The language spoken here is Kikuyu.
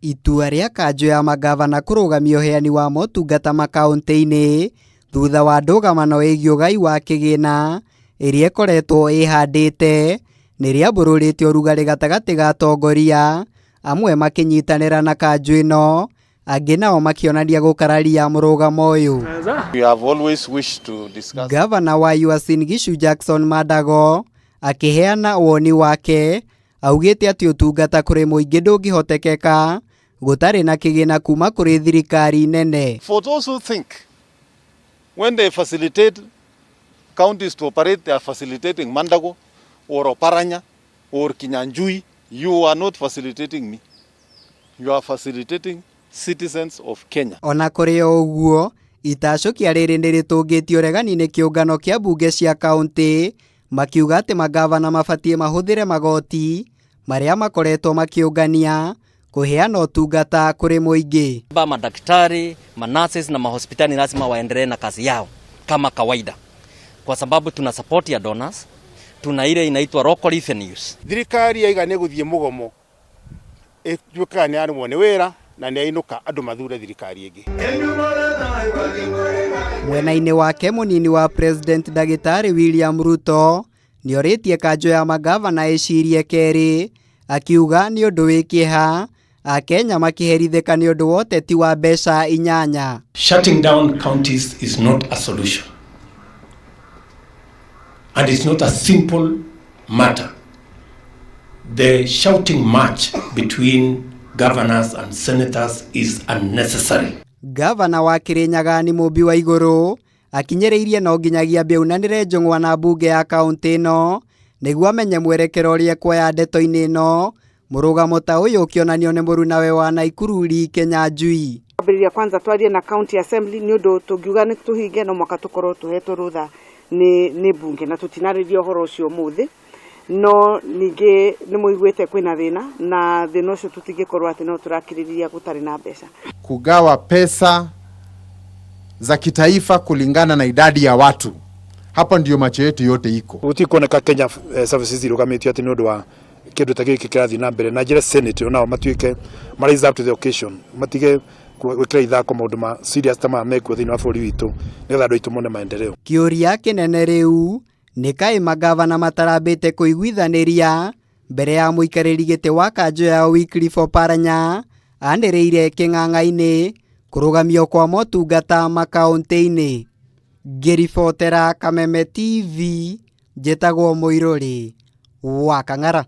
Itua rĩa kanjũ ya mangavana kũrũgamia ũheani wa motungata makaũntĩ-inĩ thutha wa ndũgamano ĩgiĩ ũgai wa kĩgĩna ĩrĩa ĩkoretwo ĩhandĩte nĩ rĩambũrũrĩte ũrugarĩ gatagatĩ ga atongoria, amwe makĩnyitanĩra na kanjũ ĩno, angĩ nao makĩonania gũkararia mũrũgamo ũyũ. We have always wished to discuss. Gavana wa Uasin Gishu Jackson Mandago akĩheana woni wake augĩte atĩ ũtungata kũrĩ mũingĩ ndũngĩhotekeka gũtarĩ na kĩgĩna kuma kũrĩ thirikari nene. For those who think when they facilitate counties to operate, they are facilitating Mandago or Oparanya or Kinyanjui, you are not facilitating me. You are facilitating citizens of Kenya. Ona kũrĩ o ũguo, itacũkia rĩrĩ nĩ rĩtũngĩtio ũregani nĩ kĩũngano kĩa mbunge cia kaũntĩ makiuga atĩ mangavana mabatiĩ mahũthĩre magoti marĩa makoretwo makĩũngania kũheana ũtungata kũrĩ mũingĩ. Madaktari, manurses na mahospitali lazima waendelee na kazi yao kama kawaida, kwa sababu tuna support ya donors, tuna ile inaitwa local revenues. Thirikari yaiga nĩ gũthiĩ mũgomo ĩtuĩkaga nĩ yaremwo nĩ wĩra na nĩ yainũka andũ mathure thirikari ĩngĩ. Mwena-inĩ wake mũnini wa President Ndagĩtarĩ William Ruto nĩorĩtie kanjũ ya mangavana ĩcirie kerĩ akiuga nĩ ũndũ wĩ kĩeha Akenya makĩherithĩka nĩ ũndũ wa ũteti wa mbeca inyanya. Shutting down counties is not a solution. And it's not a simple matter. The shouting match between governors and senators is unnecessary. Gavana wa Kirinyaga nĩ Mũmbi wa Igũrũ akinyĩrĩirie no nginyagia ambe aunanĩre njũng'wa na mbunge ya kaũntĩ ĩno nĩguo amenye mwerekero ũrĩa ekuoya ndeto-inĩ ĩno mũrũgamo ta ũyũ ũkĩonanio nĩ mũrunawe wa Naikuru Lee Kinyanjui. Kwambĩrĩria kwanza twarie na county assembly nĩ ũndũ tũngiuga nĩ tũhinge no mwaka tũkorwo tũhetwo rũtha nĩ mbunge na tũtinarĩria ũhoro ũcio ũmũthĩ no ningĩ nĩ mũiguĩte kwĩna thĩna na thĩna ũcio tũtingĩkorwo atĩ no tũrakirĩrĩria gũtarĩ na mbeca. Kugawa pesa za kitaifa kulingana na idadi ya watu. Hapa ndiyo macho yetu yote iko. Gũtikuoneka Kenya Services irũgamĩtio atĩ nĩ ũndũ wa kĩndũ ta gĩkĩ kĩrathiĩ na mbere na njĩra Senate onao matuĩke ma rise up to the occasion, matige gwĩkĩra ithako maũndũ ma serious ta maya mekuo thĩinĩ wa bũrũri witũ nĩgetha andũ aitũ mone maendeleo. Kĩũria kĩnene rĩu nĩ kaĩ mangavana matarambĩte kũiguithanĩria mbere ya mũikarĩri gĩtĩ wa kanjũ yao Wycliffe Oparanya anĩrĩire kĩng'ang'a-inĩ kũrũgamio kwa motungata makaũntĩ-inĩ. Ngĩribotera Kameme TV njĩtagwo Mũirũrĩ wa Kang'ara.